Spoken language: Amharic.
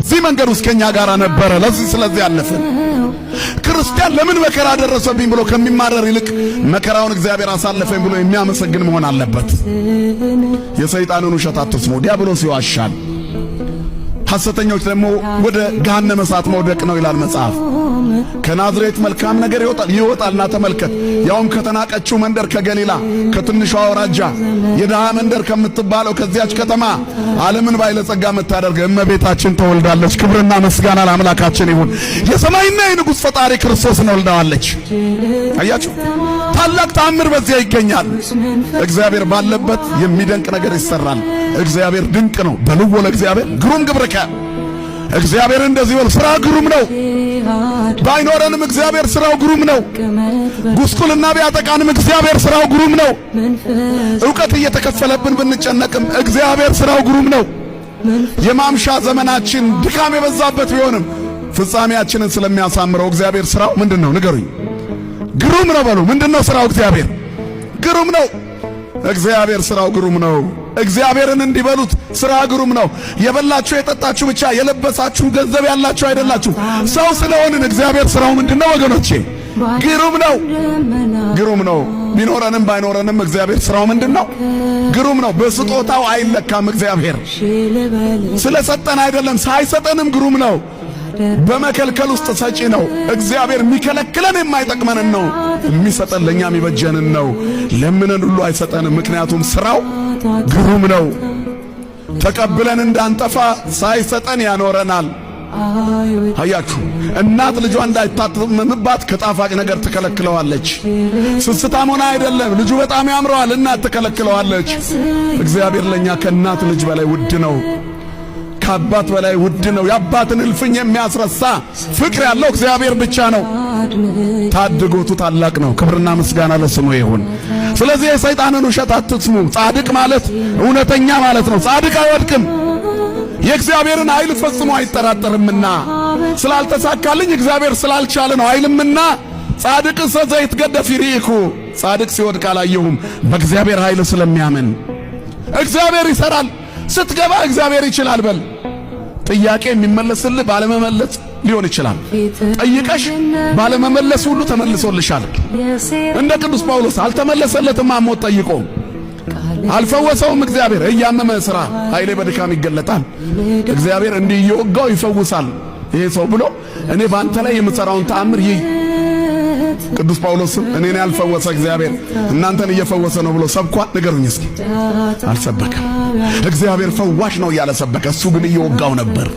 በዚህ መንገድ ውስጥ ከኛ ጋር ነበረ። ለዚህ ስለዚህ አለፍን። ክርስቲያን ለምን መከራ ደረሰብኝ ብሎ ከሚማረር ይልቅ መከራውን እግዚአብሔር አሳለፈኝ ብሎ የሚያመሰግን መሆን አለበት። የሰይጣንን ውሸት አትስሙ። ዲያብሎስ ይዋሻል። ሐሰተኞች ደግሞ ወደ ገሃነመ እሳት መውደቅ ነው ይላል መጽሐፍ። ከናዝሬት መልካም ነገር ይወጣል ይወጣልና ተመልከት። ያውም ከተናቀችው መንደር ከገሊላ ከትንሿ አውራጃ የድሃ መንደር ከምትባለው ከዚያች ከተማ ዓለምን ባለጸጋ የምታደርግ እመቤታችን ተወልዳለች። ክብርና ምስጋና ለአምላካችን ይሁን። የሰማይና የንጉሥ ፈጣሪ ክርስቶስን ወልዳዋለች። አያችሁ፣ ታላቅ ተአምር በዚያ ይገኛል። እግዚአብሔር ባለበት የሚደንቅ ነገር ይሰራል። እግዚአብሔር ድንቅ ነው። በልዎ ለእግዚአብሔር ግሩም ግብርከ። እግዚአብሔር እንደዚህ በሉ፣ ስራ ግሩም ነው። ባይኖረንም እግዚአብሔር ስራው ግሩም ነው። ጉስቁልና ቢያጠቃንም እግዚአብሔር ስራው ግሩም ነው። ዕውቀት እየተከፈለብን ብንጨነቅም እግዚአብሔር ስራው ግሩም ነው። የማምሻ ዘመናችን ድካም የበዛበት ቢሆንም ፍጻሜያችንን ስለሚያሳምረው እግዚአብሔር ስራው ምንድን ነው? ንገሩኝ። ግሩም ነው በሉ። ምንድን ነው ስራው? እግዚአብሔር ግሩም ነው። እግዚአብሔር ስራው ግሩም ነው። እግዚአብሔርን እንዲበሉት ስራ ግሩም ነው። የበላችሁ የጠጣችሁ ብቻ የለበሳችሁ ገንዘብ ያላችሁ አይደላችሁ። ሰው ስለሆንን እግዚአብሔር ስራው ምንድነው ወገኖቼ? ግሩም ነው። ግሩም ነው። ቢኖረንም ባይኖረንም እግዚአብሔር ስራው ምንድነው? ግሩም ነው። በስጦታው አይለካም። እግዚአብሔር ስለሰጠን አይደለም፣ ሳይሰጠንም ግሩም ነው። በመከልከል ውስጥ ሰጪ ነው። እግዚአብሔር የሚከለክለን የማይጠቅመንን ነው፣ የሚሰጠን ለእኛ የሚበጀንን ነው። ለምነን ሁሉ አይሰጠንም፣ ምክንያቱም ስራው ግሩም ነው። ተቀብለን እንዳንጠፋ ሳይሰጠን ያኖረናል። አያችሁ፣ እናት ልጇ እንዳይታመምባት ከጣፋጭ ነገር ትከለክለዋለች። ስስታም ሆና አይደለም፣ ልጁ በጣም ያምረዋል፣ እናት ትከለክለዋለች። እግዚአብሔር ለእኛ ከእናት ልጅ በላይ ውድ ነው። ከአባት በላይ ውድ ነው። የአባትን እልፍኝ የሚያስረሳ ፍቅር ያለው እግዚአብሔር ብቻ ነው። ታድጎቱ ታላቅ ነው። ክብርና ምስጋና ለስሙ ይሁን። ስለዚህ የሰይጣንን ውሸት አትስሙ። ጻድቅ ማለት እውነተኛ ማለት ነው። ጻድቅ አይወድቅም፣ የእግዚአብሔርን ኃይል ፈጽሞ አይጠራጠርምና ስላልተሳካልኝ እግዚአብሔር ስላልቻለ ነው አይልምና ጻድቅ ዘይትገደፍ ይርኢኩ፣ ጻድቅ ሲወድቅ አላየሁም። በእግዚአብሔር ኃይል ስለሚያምን እግዚአብሔር ይሰራል። ስትገባ እግዚአብሔር ይችላል በል። ጥያቄ የሚመለስልህ ባለመመለስ ሊሆን ይችላል። ጠይቀሽ ባለመመለስ ሁሉ ተመልሶልሻል። እንደ ቅዱስ ጳውሎስ አልተመለሰለትም። አሞት ጠይቆ አልፈወሰውም። እግዚአብሔር እያመመ ስራ ኃይሌ በድካም ይገለጣል። እግዚአብሔር እንዲህ እየወጋው ይፈውሳል ይሄ ሰው ብሎ እኔ በአንተ ላይ የምሰራውን ተአምር ይህ ቅዱስ ጳውሎስም እኔን ያልፈወሰ እግዚአብሔር እናንተን እየፈወሰ ነው ብሎ ሰብኳል። ንገሩኝ እስኪ። አልሰበከም። እግዚአብሔር ፈዋሽ ነው እያለ ሰበከ። እሱ ግን እየወጋው ነበር።